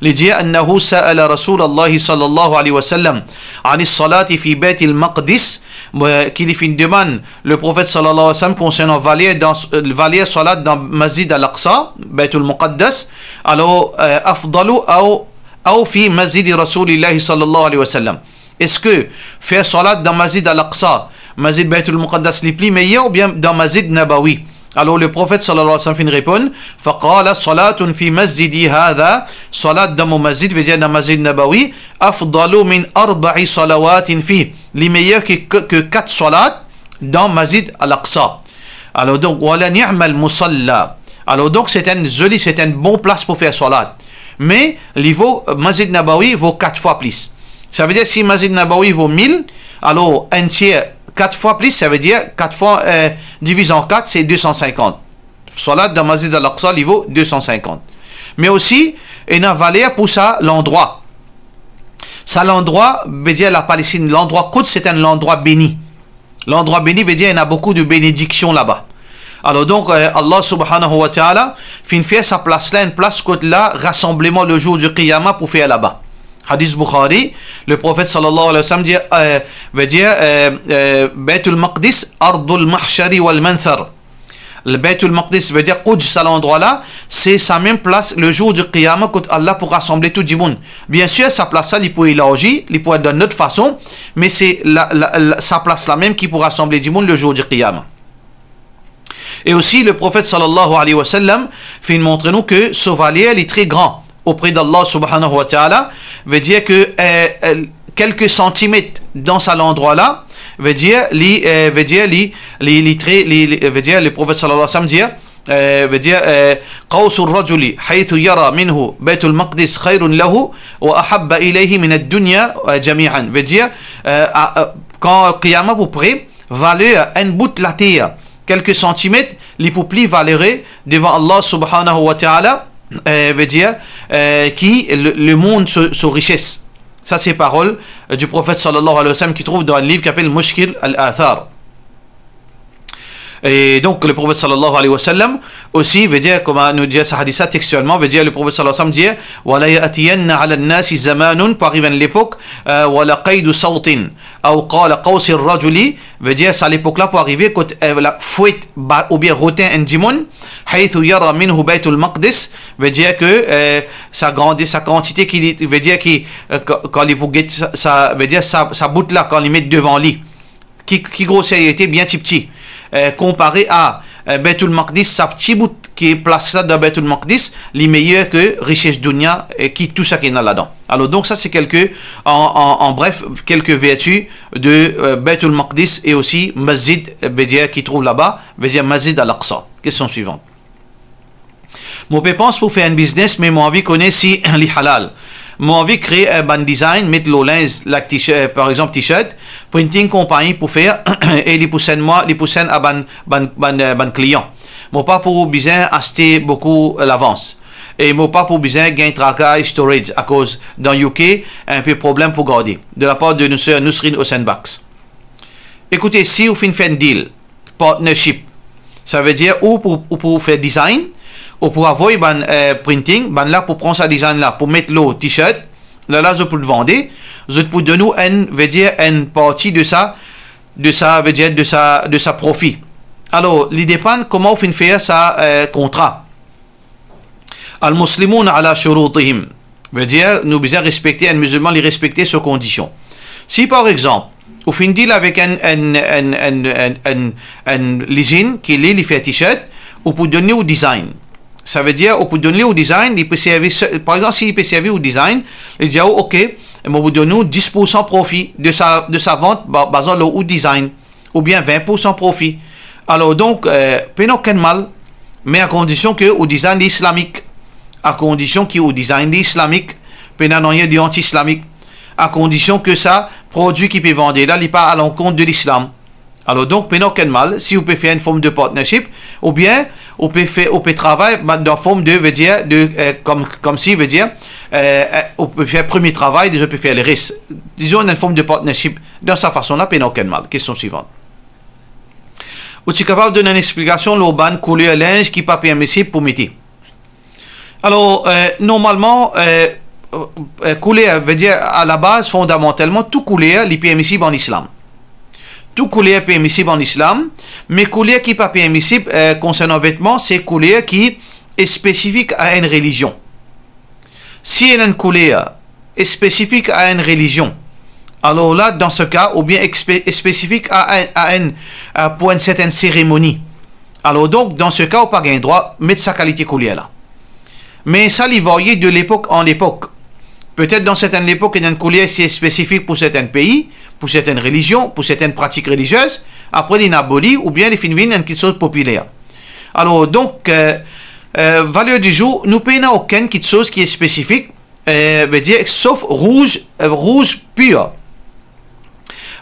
li dir, annahu sa'ala Rasulallahi sallallahu alayhi wa sallam anis salati fi Baytil Maqdis, eh, ki li finn demann le Profet sallallahu alayhi wa sallam konsernan valer dan, eh, valer swalat dan Masjid Al-Aqsa, Baytul Muqaddas, alor, eh, afdalu aw, aw fi masjidi Rasulillahi sallallahu alayhi wa sallam. Eski fer swalat dan Masjid Al-Aqsa, Masjid Baytul Muqaddas, li pli meyer oubien dan Masjid Nabawi? Alor le Profet sallallahu alayhi wa sallam finn reponn, faqala, salatun fi masjidi hadha, swalat dan mo masjid, vedir dan Masjid Nabawi, afdalu min arba'i salawatin fi, li meyer ki, ki, ki kat swalat dan Masjid Al-Aqsa. Alor donk, wala ni'mal musalla. Alor donk, se enn zoli, se enn bon plas pou fer swalat. Me li vo, Masjid Nabawi vo kat fwa plis. Savedir, si Masjid Nabawi vo mil, alor enn tier, kat fwa plis, savedir kat fwa, eh, divize an kat, se de san sinkant. Swalat dan Masjid Al-Aqsa, li vo de san sinkant. Me osi, ena valer pou sa landrwa. Sa landrwa, vedir la Palestin, landrwa Quds, se enn landrwa beni. Landrwa beni, vedir ena boukou de benediksion laba. Alor donk, eh, Allah subhanahu wa ta'ala finn fer sa plas la enn plas kot la rasanbleman le zour di Qiyama pou fer laba. Hadis Bukhari, le Profet sallallahu alayhi wa sallam dir, eh, vedir, eh, eh, Baytul Maqdis, ardul mahshari wal manthar. Le Baytul Maqdis, vedir Quds, sa landrwa la, se sa mem plas le zour di Qiyama kot Allah pou rasanble tou dimoun. Biensir, sa plas la, li pou elarzi, li pou et dan lot fason, me se la, la, la, sa plas la mem ki pou rasanble dimoun le zour di Qiyama. E osi, le Profet sallallahu alayhi wa sallam finn montre nou ki so valer, li tre gran opre d'Allah subhanahu wa ta'ala, vedir ki, eh, eh, kelke santimet dan sa landrwa la, vedir li, eh, vedir li, li, li tre, li, li, vedir le Profet sallallahu alayhi wa sallam dir, eh, vedir, eh, qawsu rajuli haythu yara minhu Baytul Maqdis khayrun lahu wa ahabba ilayhi min ad-dunya, eh, jami'an. Vedir, eh, a, a, kan Qiyama pou pre, valer enn bout later, kelke santimet, li pou pli valere devan Allah subhanahu wa ta'ala, eh, vedir, eh, ki le, lemond so, so rises. Sa se parol, eh, di Profet sallallahu alayhi wa sallam ki trouv dan enn liv ki apel Mushkil al-Athar. E donk, le Profet sallallahu alayhi wa sallam osi, vedir, kouma nou dir sa hadis la textuellement, vedir, le Profet sallallahu alayhi wa sallam dir, wala ya'tiyanna ala nasi zamanun, pou ariv enn lepok, eh, wala qaydu sawtin, aw qala qawsi rajuli, vedir sa lepok la pou arive kot, eh, la fwet ba, oubien rotin enn dimoun, haythu yara minhu Baytul Maqdis, vedir ki, eh, sa grande, sa kantite ki li, vedir ki, eh, ka-, kan li pou get sa, sa, vedir sa, sa bout la, kan li met devan li, ki, ki groser li ete, bien tipti, eh, konpare a, eh, Baytul Maqdis, sa pti bout ki plas la dan Baytul Maqdis, li meyer ki rises dunya, eh, ki tou sa ki ena ladan. Alor donk, sa se kelke, an, an, an bref, kelke verti de, eh, Baytul Maqdis e osi masjid, eh, vedir ki trouv laba, vedir Masjid Al-Aqsa. Kestion swivant. Mo pe pans pou fer enn biznes, me mo anvi kone si li halal. Mo anvi kree, eh, bann design, met lor linz, like t-shirt, par exanp t-shirt, printing konpagni pou fer, e li pou senn mwa, li pou senn a bann, bann, bann, eh, bann klian. Mo pa pou bizin aste boukou lavans. E mo pa pou bizin gagn traka storage, akoz dan U K, enpe problem pou garde. De la par de nou ser Nousrine Osenbach. Ekoute, si ou finn fer enn deal, partnership, savedir ou pou, ou pou fer design, ou pou avoy bann, eh, printing, bann la pou pran sa design la, pou met lor t-shirt, lerla zot pou vande, zot pou donn ou enn, vedir enn parti de sa, de sa, vedir de sa, de sa profi. Alor, li depann kouma ou finn fer sa, eh, kontra. Al-muslimuna ala shurutihim. Vedir, nou bizin respekte, enn mizilman, li respekte so kondision. Si, par exanp, ou finn deal avek enn, enn, enn lizinn ki li, li fer t-shirt, ou pou donn li ou design. Savedir, ou pou donn li ou design, li pe servi, par exanp, si li pe servi ou design, li dir ou, "Ok, mo pou donn ou dis poursan profi de sa, de sa vant, ba-, bazan lor ou design." Oubien vin poursan profi. Alor donk, eh, pena okenn mal, me a kondision ke ou design li islamik. A kondision ki ou design li islamik, pena nanye de anti-islamik. A kondision ke sa prodwi ki pe vande la, li pa alankont de lislam. Alor donk, pena okenn mal si ou pe fer enn form de partnership, oubien ou pe fer, ou pe travay, ma-, dan form de, vedir, de, eh, kom, komsi, vedir, eh, eh, ou pe fer premie travay, dezot pe fer leres. Dizon, enn form de partnership. Dan sa fason la, pena okenn mal. Kestion swivan. Ou ti kapav donn enn explikasion lor bann kouler linz ki pa permisib pou mete? Alor, eh, normalman, eh, eh, kouler, vedir, a la baz, fondamantalman, tou kouler, li permisib an islam. Tou kouler permisib an islam, me kouler ki pa permisib, eh, konsernan vetman, se kouler ki espesifik a enn relizion. Si ena enn kouler espesifik a enn relizion, alor la, dan se ka, oubien expe-, espesifik a enn, a enn, a, pou enn sertenn seremoni, alor donk, dan se ka, ou pa gagn drwa met sa kalite kouler la. Me sa, li varye de lepok an lepok. Petet dan sertenn lepok, ena enn kouler si espesifik pou sertenn pei, pou sertenn relizion, pou sertenn pratik reliziez, apre li aboli, oubien li finn vinn enn kiksoz popiler. Alor, donk, eh, eh, valer di zour, nou pena okenn kiksoz ki espesifik, eh, vedir, sof rouz, eh, rouz pir.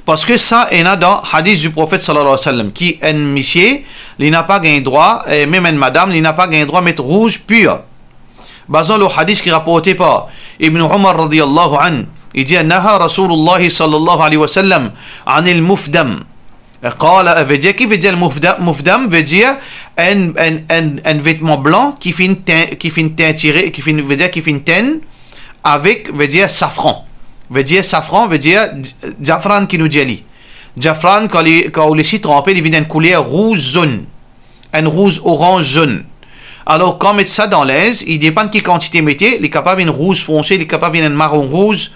Parski sa ena dan hadis di Profet, sallallahu alayhi wa sallam, ki enn misie, li napa gagn drwa, eh, mem enn madam, li napa gagn drwa met rouz pir. Bazan lor hadis ki raporte par Ibn Umar, radiyallahu anhu, li dir, "Naha Rasulullah, sallallahu alayhi wa sallam, anil mufdam." Qala, vedir, ki vedir mufda-, mufdam? Vedir enn, enn, enn, enn vetman blan ki finn tin-, ki finn tintire, ki finn, vedir ki finn tenn avek, vedir safran. Vedir safran, vedir dj-, zafran ki nou dir li. Zafran, kan li, kan ou les li tranpe, li vinn enn kouler rouz zone. Enn rouz, oranz, zone. Alor, kan met sa dan linz, li depann ki kantite mete, li kapav vinn rouz fonse, li kapav vinn enn maron rouz,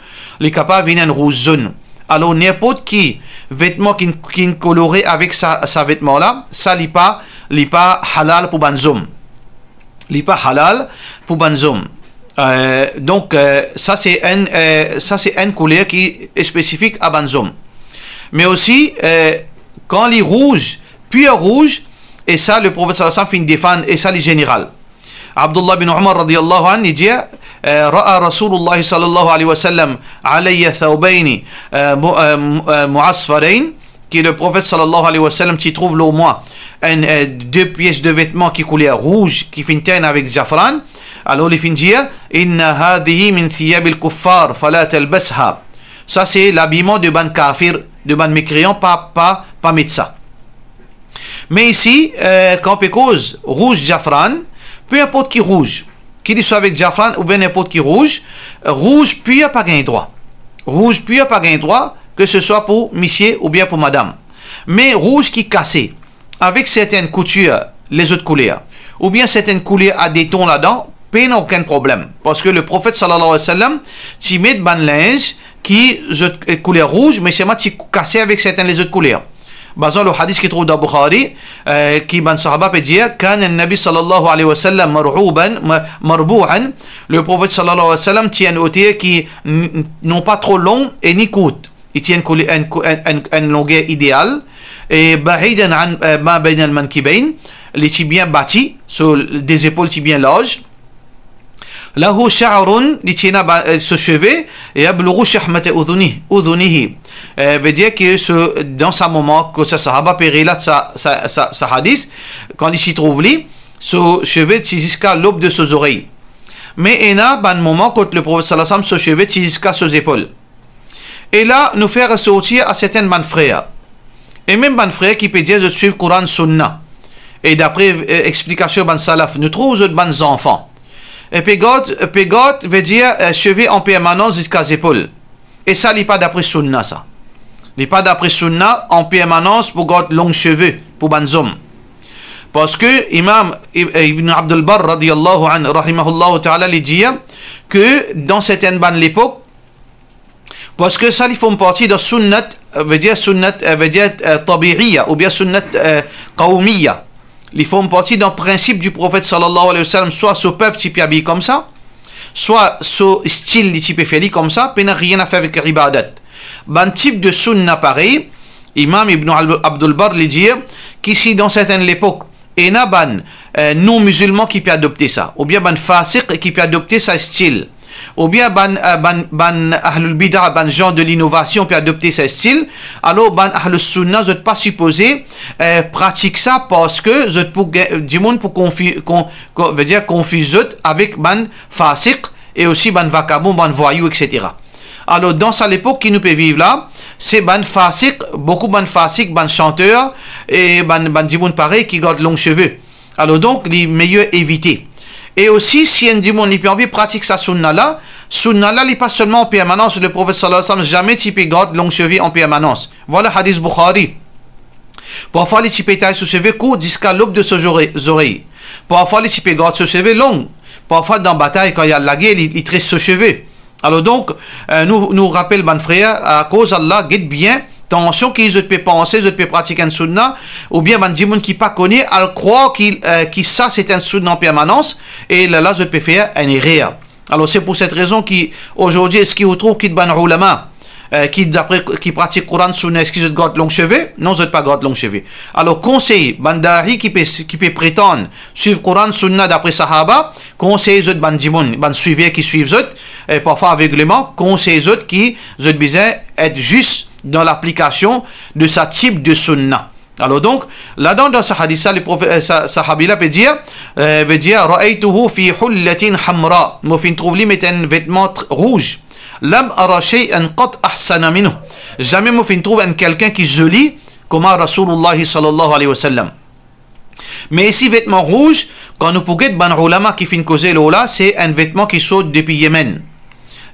li kapav vinn enn rouz zone. Alor, ninport ki vetman ki, ki kolore avek sa, sa vetman la, sa li pa, li pa halal pou bann zom. Li pa halal pou bann zom. Eh, donk, eh, sa se enn, eh, sa se enn kouler ki espesifik a bann zom. Me osi, eh, kan li rouz, pir rouz, e sa, le Profet, sallallahu alayhi wa sallam, finn defann, e sa, li zeneral. Abdullah bin Umar, radiyallahu anhu, li dir, eh, "Ra'a Rasulullah, sallallahu alayhi wa sallam, alayya thawbayni, eh, mu-, eh, mu-, eh, mu'asfarayn," ki le Profet, sallallahu alayhi wa sallam, ti trouv lor mwa enn, eh, de pies de vetman ki kouler rouz, ki finn tenn avek zafran. Alor, li finn dir, "Inna hadhihi min thiyabil kuffar, fala talbasha." Sa se labiman de bann kafir, de bann mekreyan, pa, pa, pa met sa. Me isi, eh, kan pe koz rouz zafran, pe inport ki rouz, ki li swa avek zafran oubien ninport ki rouz, rouz pir pa gagn drwa. Rouz pir pa gagn drwa, ke se swa pou misie oubien pou madam. Me rouz ki kase, avek sertenn koutir lezot kouler, oubien sertenn kouler a de ton ladan, pena okenn problem. Parski le Profet, sallallahu alayhi wa sallam, ti met bann linz ki zot, eh, kouler rouz, me selman ti kase avek sertenn lezot kouler. Bazan lor hadis ki trouv dan Bukhari, eh, ki bann sahaba pe dir, "Kana an-Nabi, sallallahu alayhi wa sallam, marhuban, ma-, marbu'an." Le Profet, sallallahu alayhi wa sallam, ti enn oter ki n-, n-, non pa tro long e ni kourt. Li ti enn koule-, enn kou-, enn, enn, enn longer ideal, e ba'idan an, eh, ma bayna al-mankibayn, li ti bien bati, so de zepol ti bien larz. Lahu sha'run, li ti ena ba-, eh, so seve, e yablughu shahmata udhuni-, udhunihi. Eh, vedir ki so, dan sa moman, kot sa sahaba pe relat sa, sa, sa, sa hadis, kan li ti trouv li, so seve ti ziska lob de so zorey. Me ena bann moman kot le Profet, sallallahu alayhi wa sallam, so seve ti ziska so zepol. E la, nou fer resorti a sertenn bann frer. E mem bann frer ki pe dir zot swiv Koran, Sunna. E dapre, eh, explikasion bann salaf, nou trouv zot bann zanfan. E pe gard, pe gard, vedir, eh, seve an permanans ziska zepol. E sa, li pa dapre Sunna, sa. Li pa dapre Sunna an permanans pou gard long seve pou bann zom. Parski Imam Ib-, Ibn Abdul Barr, radiyallahu anhu, rahimahullahu ta'ala, li dir ke dan sertenn bann lepok, parski sa li form parti dan sunnat, eh, vedir sunnat, eh, vedir, eh, tabi'iyya, oubien sunnat, eh, qawmiyya. Li form parti dan prinsip di Profet, sallallahu alayhi wa sallam, swa so pep ti pe abiy koumsa, swa so stil li ti pe fer li koumsa, pena nanye a fer avek ibadat. Bann tip de sunna parey, Imam Ibn Al-, Abdul Barr, li dir, ki si dan sertenn lepok, ena bann, eh, non-mizilman ki pe adopte sa, oubien bann fasik ki pe adopte sa stil, oubien bann, eh, bann, bann ahlul bid'a, bann zan de linovasion pe adopte sa stil, alor bann ahlus sunna, zot pa sipoze, eh, pratik sa, parski zot pou gagn, dimoun pou konfi-, kon-, kon-, vedir konfiz zot avek bann fasik, e osi bann vakabon, bann vwayou, et cetera. Alor, dan sa lepok ki nou pe viv la, se bann fasik, boukou bann fasik, bann santer, e bann, bann dimoun parey ki gard long seve. Alor donk, li meyer evite. E osi, si enn dimoun li pe anvi pratik sa sunna la, sunna la, li pa selman an permanans, le Profet, sallallahu alayhi wa sallam, zame ti pe gard long seve an permanans. Vwala hadis Bukhari. Parfwa, li ti pe tay so seve kourt ziska lob de so zore-, zorey. Parfwa, li ti pe gard so seve long. Parfwa, dan batay, kan li al lager, li, li tres so seve. Alor donk, eh, nou, nou rapel bann frer, akoz Allah, get bien, tansion ki zot pe panse, zot pe pratik enn sunna, oubien bann dimoun ki pa kone, al krwar ki, eh, ki sa se enn sunna an permanans, e la, la zot pe fer enn erer. Alor, se pou set rezon ki, azordi, eski ou trouv ki bann oulama, eh, ki dapre, ki pratik Koran, Sunna, eski zot gard long seve? Non, zot pa gard long seve. Alor, konsey, bann da'i ki pe, ki pe pretann swiv Koran, Sunna dapre sahaba, konsey zot bann dimoun, bann swiver ki swiv zot, eh, parfwa avegleman, konsey zot ki zot bizin et zis dan laplikasion de sa tip de sunna. Alor donk, ladan, dan sa hadis la, le Profet, eh, sa, sahabi la pe dir, eh, vedir, "Ra'aytuhu fi hullatin hamra." Mo finn trouv li met enn vetman tr-, rouz. "Lam ara shay'an qat ahsana minhu." Zame mo finn trouv enn kelkenn ki zoli kouma Rasoulullah, sallallahu alayhi wa sallam. Me isi vetman rouz, kan nou pou get bann oulama ki finn koze lor la, se enn vetman ki sort depi Yemen.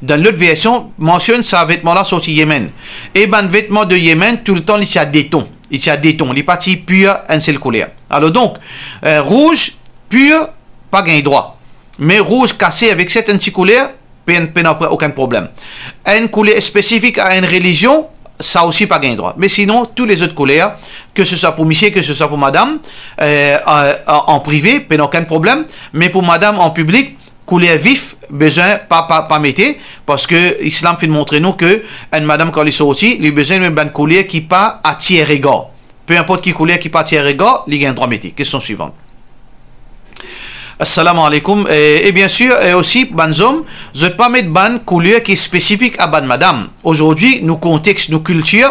Dan lot version, mansionn sa vetman la sorti Yemen. E bann vetman de Yemen, touletan li ti a de ton. Li ti a de ton, li pa ti pir enn sel kouler. Alor donk, eh, rouz pir, pa gagn drwa. Me rouz kase avek sertenn ti kouler, pe-, pena okenn problem. Enn kouler spesifik a enn relizion, sa osi pa gagn drwa. Me sinon, tou lezot kouler, ke se swa pou misie, ke se swa pou madam, eh, an, an, an prive, pena okenn problem. Me pou madam an piblik, kouler vif, bizin pa, pa, pa mete, parski Islam finn montre nou ke enn madam, kan li sorti, li bizin met bann kouler ki pa atir regar. Pe inport ki kouler ki pa atir regar, li gagn drwa mete. Kestion swivan. Assalamu alaikum. E, e bien sir, e osi, bann zom, zot pa met bann kouler ki spesifik a bann madam. Azordi, nou kontex, nou kiltir,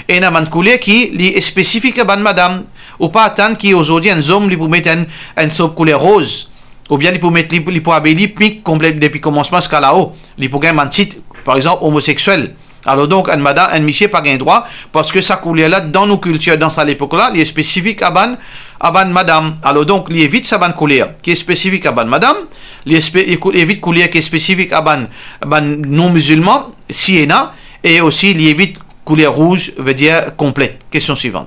ena bann kouler ki li spesifik a bann madam. Ou pa atann ki azordi enn zom li pou met enn, enn so kouler roz, oubien li pou met, li, li pou abiy li pink konplet depi koumansman ziska lao. Li pou gagn bann tit, par exanp, omoseksiel. Alor donk, enn madam, enn misie pa gagn drwa, parski sa kouler la, dan nou kiltir, dan sa lepok la, li spesifik a bann, a bann madam. Alor donk, li evit sa bann kouler ki spesifik a bann madam, li espe-, li kou-, evit kouler ki spesifik a bann, bann non-mizilman, si ena, e osi li evit kouler rouz, vedir konplet. Kestion swivan.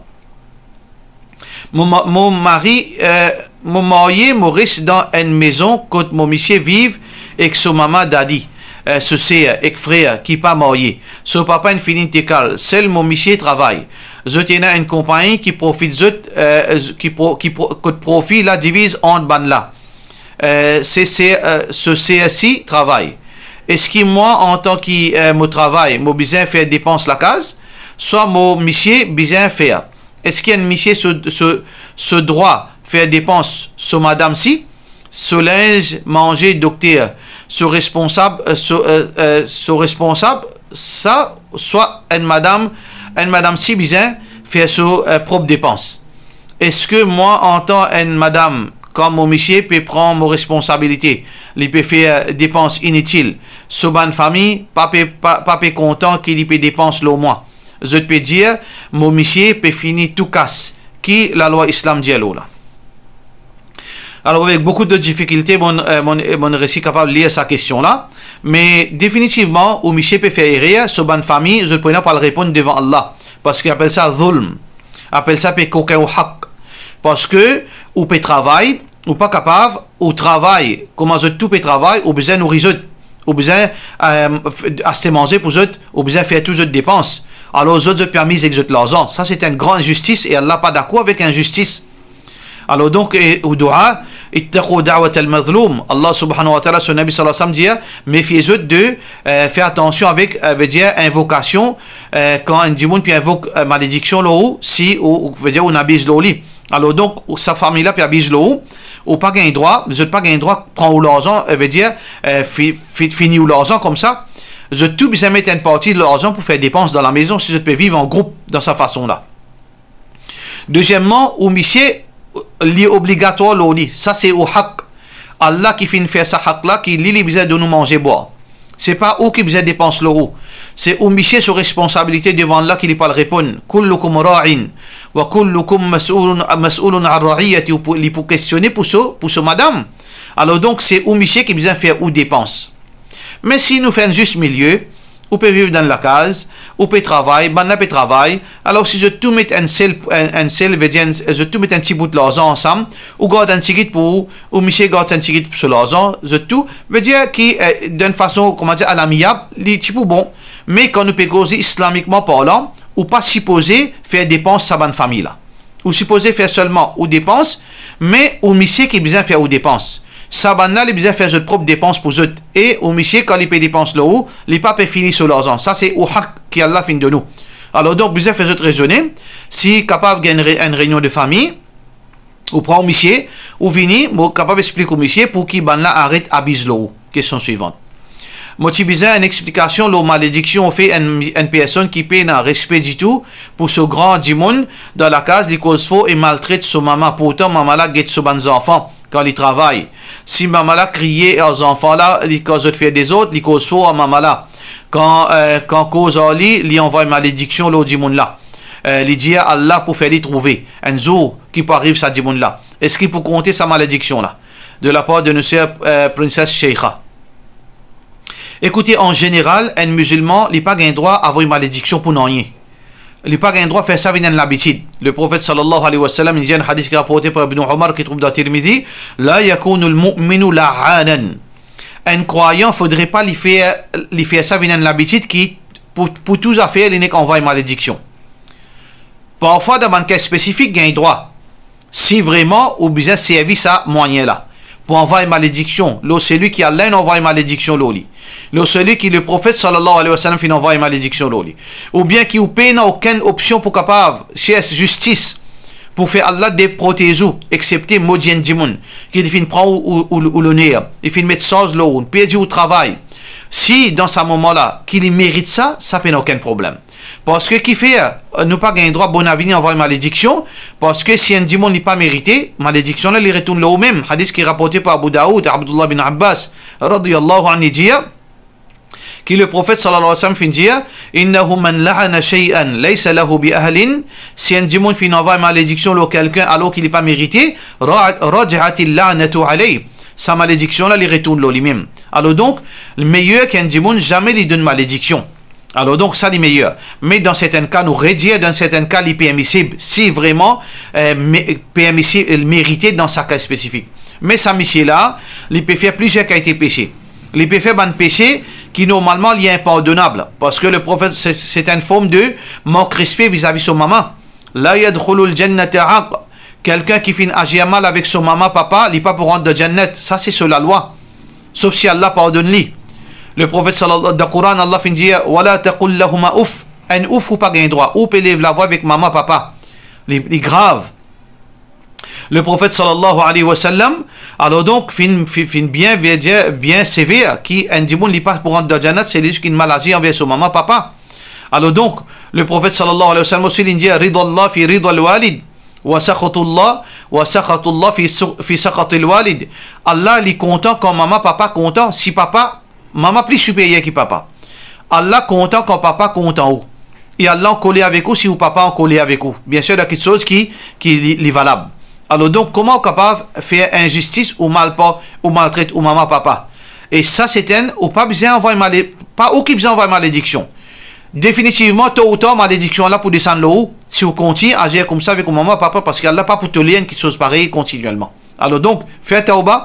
Mo ma-, mo mari, eh, mo marye, mo res dan enn mezon kot mo misie viv ek so mama, dadi, eh, so ser ek frer ki pa marye. So papa inn fini tek al. Sel mo misie travay. Zot ena enn konpagni ki profit zot, eh, z-, ki pro-, ki pro-, kot profi la diviz ant bann la. Eh, se, se, eh, so ser si travay. Eski mwa, antan ki, eh, mo travay, mo bizin fer depans lakaz? Swa mo misie bizin fer? Eski enn misie so, so, so drwa fer depans so madam si, so linz, manze, dokter, so responsab, eh, so, eh, eh, so responsab, sa, swa enn madam, enn madam si bizin fer so, eh, prop depans? Eski mwa, antan enn madam, kan mo misie pe pran mo responsabilite, li pe fer depans initil, so bann fami pa pe, pa, pa pe kontan ki li pe depans lor mwa? Zot pe dir, mo misie pe fini tou kas. Ki lalwa Islam dir lor la? Alor, avek boukou de difikilte, mo, eh, mo, eh, mo resi kapav lir sa kestion la. Me definitivman, ou misie pe fer erer, so bann fami, zot pou ena pou al reponn devan Allah. Parski apel sa zulm. Apel sa pe kokin ou hak. Parski ou pe travay, ou pa kapav, ou travay, kouma zot tou pe travay, ou bizin nouri zot, ou bizin, eh, f-, aste manze pou zot, ou bizin fer tou zot depans. Alor zot, zot pe amiz ek zot larzan. Sa se enn gran inzistis e Allah pa dakor avek inzistis. Alor donk, e, ou dua, ittaqu da'wat al-mazlum. Allah subhanahu wa ta'ala, so Nabi sallallahu alayhi wa sallam dir, mefie zot de, eh, fer atansion avek, eh, vedir invokasion, eh, kan enn dimoun pe invok, eh, malediksion lor ou, si ou, ou, vedir ou abiz lor li. Alor donk, ou, sa fami la pe abiz lor ou, ou pa gagn drwa, zot pa gagn drwa pran ou larzan, eh, vedir, eh, fi-, fi-, fini ou larzan koumsa. Zot tou bizin met enn parti larzan pou fer depans dan lamezon, si zot pe viv an group dan sa fason la. Dezieman, ou misie, li obligatwar lor li. Sa se ou hak. Allah ki finn fer sa hak la, ki li, li bizin donn ou manze bwar. Se pa ou ki bizin depans lor ou. Se ou misie so responsabilite devan Allah ki li pou al reponn. Kullukum ra'in, wa kullukum mas'ulun, mas'ulun an ra'iyati, ou pou, li pou kestione pou so, pou so madam. Alor donk, se ou misie ki bizin fer ou depans. Me si nou fer enn zis milie, ou pe viv dan lakaz, ou pe travay, bannla pe travay, alor si zot tou met enn sel, enn, enn sel, vedir enn, zot tou met enn ti bout larzan ansam, ou gard enn tigit pou ou, ou misie gard enn tigit pou so larzan, zot tou, vedir ki, eh, dan enn fason, kouma dir, alamiab, li ti pou bon. Me kan nou pe koze islamikman parlan, ou pa sipoze fer depans sa bann fami la. Ou sipoze fer selman ou depans, me ou misie ki bizin fer ou depans. Sa bann la, li bizin fer zot prop depans pou zot. E ou misie, kan li pe depans lor ou, li pa pe fini so larzan. Sa se ou hak ki Allah finn donn ou. Alor donk, bizin fer zot rezone, si kapav gagn re-, enn reynion de fami, ou pran ou misie, ou vini, mo kapav explik ou misie pou ki bann la aret abiz lor ou. Kestion swivant. Mo ti bizin enn explikasion lor malediksion ou fer enn, enn personn ki pena respe ditou pou so gran dimoun dan lakaz, li koz for e maltret so mama, pourtan mama la get so bann zanfan kan li travay. Si mama la kriye ar zanfan la, li, kan zot fer dezord, li koz for ar mama la. Kan, eh, kan koz ar li, li anvway malediksion lor dimoun la. Eh, li dir Allah pou fer li trouve enn zour ki pou ariv sa dimoun la. Eski pou konte sa malediksion la? De la par de nou ser, eh, Princess Sheikha. Ekoute, an zeneral, enn mizilman, li pa gagn drwa avoy malediksion pou nanye. Li pa gagn drwa fer sa vinn enn labitid. Le Profet sallallahu alayhi wa sallam, li dir, enn hadis ki raporte par Ibn Omar, ki trouv dan Tirmizi, "La yakunul mu'minu la'anan." Enn krwayan, fodre pa li fer, li fer sa vinn enn labitid ki pou, pou tou zafer, li nek anvway malediksion. Parfwa, dan bann ka spesifik, gagn drwa. Si vreman ou bizin servi sa mwayin la pou anvway malediksion lor selwi ki Allah inn anvway malediksion lor li, lor selwi ki le Profet sallallahu alayhi wa sallam finn anvway malediksion lor li, oubien ki ou pena okenn opsion pou kapav sers zistis pou fer Allah deprotez ou, exsepte modi enn dimoun ki li finn pran ou, ou, ou, ou loner, li finn met sarz lor ou, perdi ou travay, si dan sa moman la ki li merit sa, sa pena okenn problem. Parski kifer, eh, nou pa gagn drwa bon avini anvway malediksion, parski si enn dimoun li pa merite, malediksion la li retourn lor ou mem. Hadis ki raporte par Abu Daoud, Abdullah bin Abbas, radiyallahu anhu, dir, ki le Profet sallallahu alayhi wa sallam finn dir, "Innahu man la'ana shay'an laysa lahu bi ahlin", si enn dimoun finn anvway malediksion lor kelkenn alor ki li pa merite, ra-, raja'atil la'natu alayh, sa malediksion la li retourn lor li mem. Alor donk, meyer ki enn dimoun zame li donn malediksion. Alor donk, sa li meyer. Me dan sertenn ka, nou redir, dan sertenn ka, li permisib, si vreman, eh, me-, permisib, eh, merite dan sa ka spesifik. Me sa misie la, li pe fer plizier kalite pese. Li pe fer bann pese ki normalman li inpardonab, parski le Profet, se, se enn form de mank respe vizavi so mama. "La yadkhulul jannata aq." Kelkenn ki finn azir mal avek so mama, papa, li pa pou rant dan Jannat. Sa se so lalwa. Sof si Allah pardonn li. Le Profet sallallahu, dan Koran, Allah finn dir, "Wala taqul lahuma uff." Enn ouf ou pa gagn drwa. Ou pe lev lavwa avek mama, papa. Li, li grav. Le Profet sallallahu alayhi wa sallam, alor donk, finn, finn, finn bien, vedir bien sever, ki enn dimoun li pa pou rant dan Jannat, se li ki mal azir anver so mama, papa. Alor donk, le Profet sallallahu alayhi wa sallam osi, li dir, "Ridallah fi ridal walid, wa sakhatullah, wa sakhatullah fi su-, fi sakhatil walid." Allah li kontan kan mama, papa kontan. Si papa, mama pli siperyer ki papa. Allah kontan kan papa kontan ou. E Allah ankoler avek ou si ou papa ankoler avek ou. Biensir, dan kiksoz ki, ki li, li valab. Alor donk, kouma ou kapav fer inzistis ou mal pa-, ou maltret ou mama, papa? E sa, se enn, ou pa bizin anvway male-, pa ou ki bizin anvway malediksion. Definitivman, to ou tar, malediksion la pou desann lor ou, si ou kontign azir koumsa avek ou mama, papa, parski Allah pa pou toler enn kiksoz parey kontinielman. Alor donk, fer tawba,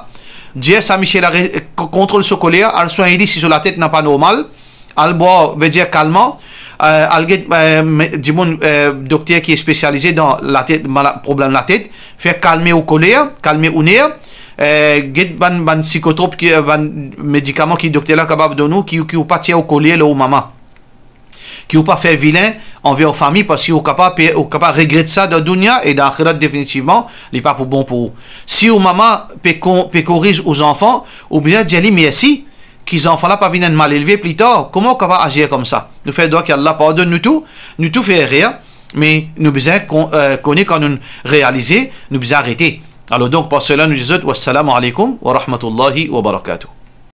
dir sa misie la re-, ko-, kontrol so koler, al swagn li si so latet napa normal, al bwar, vedir kalman, eh, al get, eh, me-, dimoun, eh, dokter ki spesialize dan latet, mala-, problem latet, fer kalme ou koler, kalme ou ner, eh, get bann, bann psikotrop ki, eh, bann medikaman ki dokter la kapav donn ou, ki, ki ou pa tir ou koler lor ou mama, ki ou pa fer vilin anver ou fami, parski ou kapav pe-, ou kapav regret sa dan dounia e dan axirat definitivman, li pa pou bon pou ou. Si ou mama pe kon-, pe koriz ou zanfan, ou bizin dir li mersi, ki zanfan la pa vinn enn malelve pli tar. Kouma ou kapav azir koumsa? Nou fer dwa ki Allah pardonn nou tou, nou tou fer erer, me nou bizin kon-, eh, kone kan nou realize, nou bizin arete. Alor donk, par sela, nou dir zot, wassalamu alaikum wa rahmatullahi wa barakatuh.